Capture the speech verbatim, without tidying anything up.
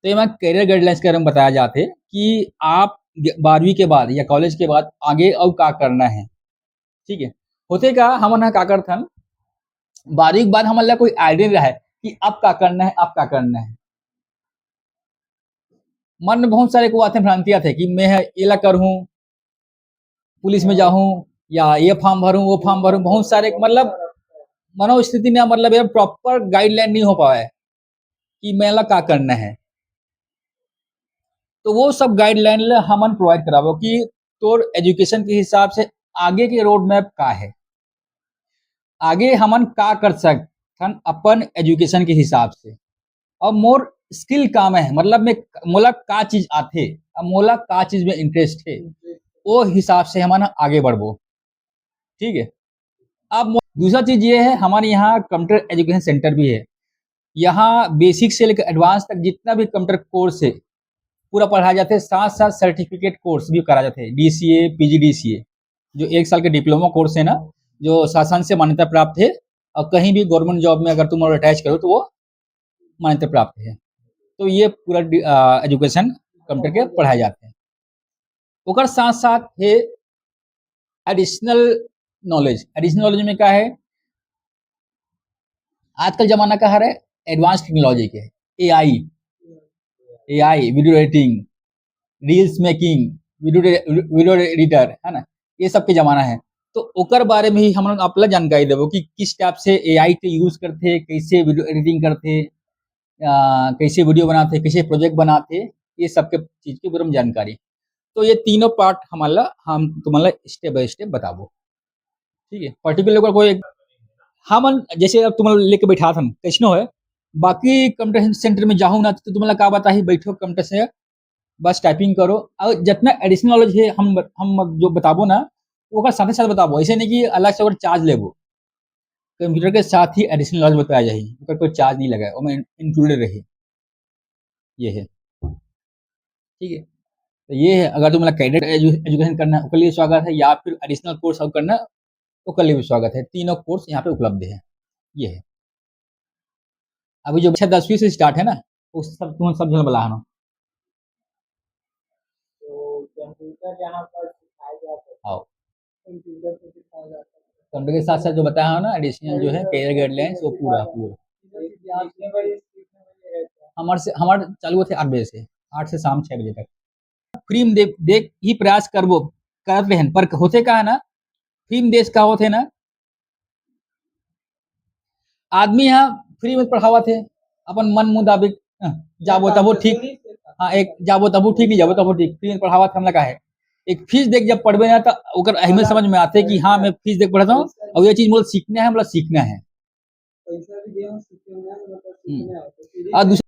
तो एमा career guidelines के बारे में बताया जाथे कि आप ग-, बारहवीं के बाद या कॉलेज के बाद आगे अउ का करना है। ठीक है, होथे का, हमन ह का करथन, बारहवीं के बाद हमन ला कोई आइडिया नहीं रहे कि अब का करना है, अब का करना है। मन में बहुत सारे को आथे, भ्रांति आथे कि मैं ह एला करहूँ, पुलिस में जाहूँ या ये फॉर्म भरूँ, वो फॉर्म भरूँ, बहुत सारे, मतलब, मनोस्थिति ना, मतलब, ये प्रॉपर गाइडलाइन नहीं हो पावे कि मैं ला का करना है। तो वो सब गाइडलाइन ला हमन प्रोवाइड कराबो कि तोर एजुकेशन के हिसाब से आगे के रोड मैप का है, आगे हमन का कर सकथन अपन एजुकेशन के हिसाब से, और मोर स्किल का में है, मतलब, मैं, मोला का चीज आथे, अब मोला का चीज में इंटरेस्ट है, वो हिसाब से हमन आगे बढ़बो। ठीक है, अब मो-, दूसरा चीज ये है, हमारे यहाँ कंप्यूटर एजुकेशन सेंटर भी है। यहाँ बेसिक से लेकर एडवांस तक जितना भी कंप्यूटर कोर्स है, पूरा पढ़ाया जाता है। साथ साथ सर्टिफिकेट कोर्स भी कराया जाता है, डीसीए, पीजीडीसीए, जो एक साल का डिप्लोमा कोर्स है ना, जो शासन से मान्यता प्राप्त है और कहीं भी गवर्नमेंट जॉब में अगर तुम अटैच करो तो वो मान्यता प्राप्त है। तो ये पूरा एजुकेशन कंप्यूटर के पढ़ाए जाते हैं। ओकर साथ साथ है एडिशनल नॉलेज। एडिशनल नॉलेज में क्या है? आजकल जमाना का हर है एडवांस टेक्नोलॉजी के, AI, AI video editing, reels making, video, video editor, है ना, ये सब के जमाना है। तो ओकर बारे में ही हम लोग आप ला जानकारी देबो कि किस टाइप से एआई के यूज करथे, कैसे वीडियो एडिटिंग करथे, आ, कैसे वीडियो बनाथे, कैसे प्रोजेक्ट बनाथे, ये सब के चीज के बारे में जानकारी। तो ये तीनों पार्ट हमारा, हम तुम्हारा स्टेप बाय स्टेप बताबो। ठीक है, पर्टिकुलर कोई एक, हमन जैसे अब तुम्हारा लेके बैठा था, कैसनो है, बाकी कंप्यूटर सेंटर में जाहूँ ना, तो तुम्हारा का बताही, बैठो कंप्यूटर से, बस टाइपिंग करो। और जितना एडिशनल नॉलेज है, हम हम जो बताबो ना, ओकर साथे साथ बताबो। ऐसे नहीं कि अलग से ओकर चार्ज लेबो, कंप्यूटर के साथ ही एडिशनल नॉलेज बताया जाही, ओकर कोई चार्ज नहीं लगा, ओमे इंक्लूडेड रही। ये है, ठीक है। तो ये है, अगर तुम्हारा कैडेट एजुकेशन करना है, ओकर लिए स्वागत है, या फिर एडिशनल कोर्स अउ करना है, ओकर लिए भी स्वागत है। तीनों कोर्स यहाँ पे उपलब्ध है। ये है, अभी जो छः दसवीं से स्टार्ट है ना, वो सब तुम सब झन बला है ना। तो कंप्यूटर यहाँ पर सिखाया जाता है। हाँ। कंप्यूटर को सिखाया जाता है। कंप्यूटर के साथ साथ जो बताया हो ना, एडिशनल जो है करियर गाइडलाइंस, वो पूरा, पूरा। कितने बजे, कितने बजे रहता है? हमारे से, हमारे चालू होते आठ बजे से, आठ से शाम छः बजे तक। फ्री में दे, दे ही प्रयास करबो, करत रहन, पर होथे का है ना, फ्री में देश का होथे ना, आदमी ह फ्री में पढ़ावत हे, अपन मन मुताबिक, अ, जाबो तबो ठीक, हाँ, एक जाबो तबो ठीक, नहीं जाबो तबो ठीक, फ्री में पढ़ावत हे, हमला का है। एक फीस देख जब पढ़बे ना, त ओकर अहमियत समझ में आथे कि हाँ, मैं फीस देख पढ़त हूँ, और ये चीज मोला सीखना है, मोला सीखना है। पैसा भी दे, सीखना है, मतलब, हम्म। सीखना है। तो फिर और दूसरा